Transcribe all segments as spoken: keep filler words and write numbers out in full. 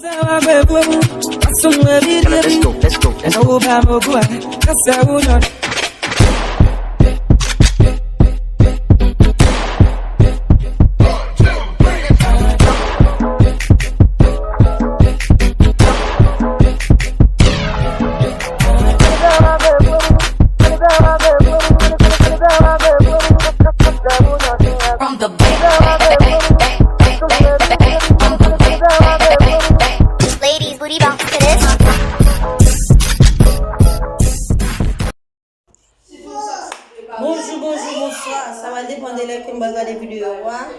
Let's go, let's go, let's go. Bonjou, bonjou, bonswa. Sa va depann de lè ke m pral gade videyo a.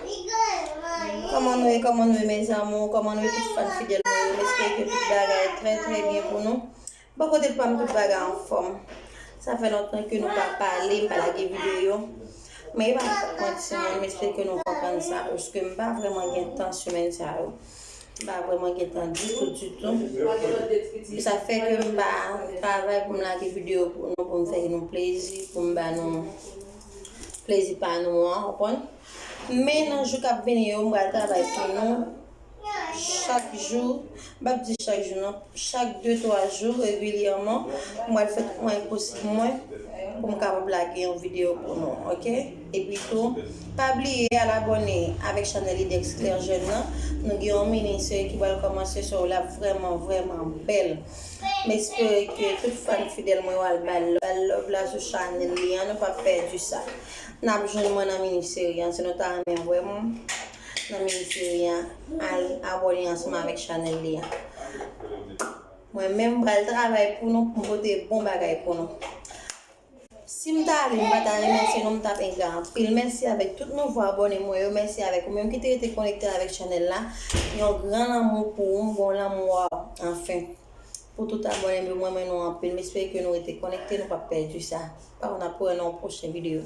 Kòman nou ye, kòman nou ye, mes amours? Kòman nou ye, tout fan fidèl mwen yo? M espere ke tout bagay trè, trè byen pou nou. Bò kote pa m, tout bagay anfòm. Sa fè lontan ke nou pa pale, m pa lage videyo. Men e pa fòt mwen, timoun, m espere ke nou konprann sa, paske m pa vrèman gen tan semèn sa yo. M pa vrèman gen tan ditou, ditou. Sa fè ke m pa travay pou m lage videyo pou nou, pou m fè nou plezi, pou m ba nou plezi pa nou an, konprann? Men nan jou k ap vini yo, m pral travay pou nou chak jou, m p ap di chak jou non, chak de, twa jou regilyèman, m pral fè tout mwayen posib mwen pou m kapab lage yon videyo pou nou, oke? Epi tou, pa bliye al abòne avèk chanèl Idex Claire Jeune nan. Nou gen yon mini seri ki pral kòmanse, so l ap vrèman, vrèman bèl. M espere ke tout fan fidèl mwen yo al ba l, ba l love la sou chanèl li an, nou p ap pèdi sa. N ap jwenn mwen nan mini seri an, si nou ta renmen wè m nan mini seri an, al abòne ansanm avèk chanèl li an. Mwen menm m pral travay pou nou, pou m pote bon bagay pou nou. Si m ta ale, m pa ta remèsye nou, m t ap engra anpil. Mèsi avèk tout nouvo abòne mwen yo, mèsi avèk ou menm ki te rete konekte avèk chanèl la. Yon gran lanmou pou ou, m gon lanmou a, anfen. Pou tout abòne m yo, m renmen nou anpil. M espere ke nou rete konekte, nou p ap pèdi sa. Pa konn ap wè nan yon pwochen videyo.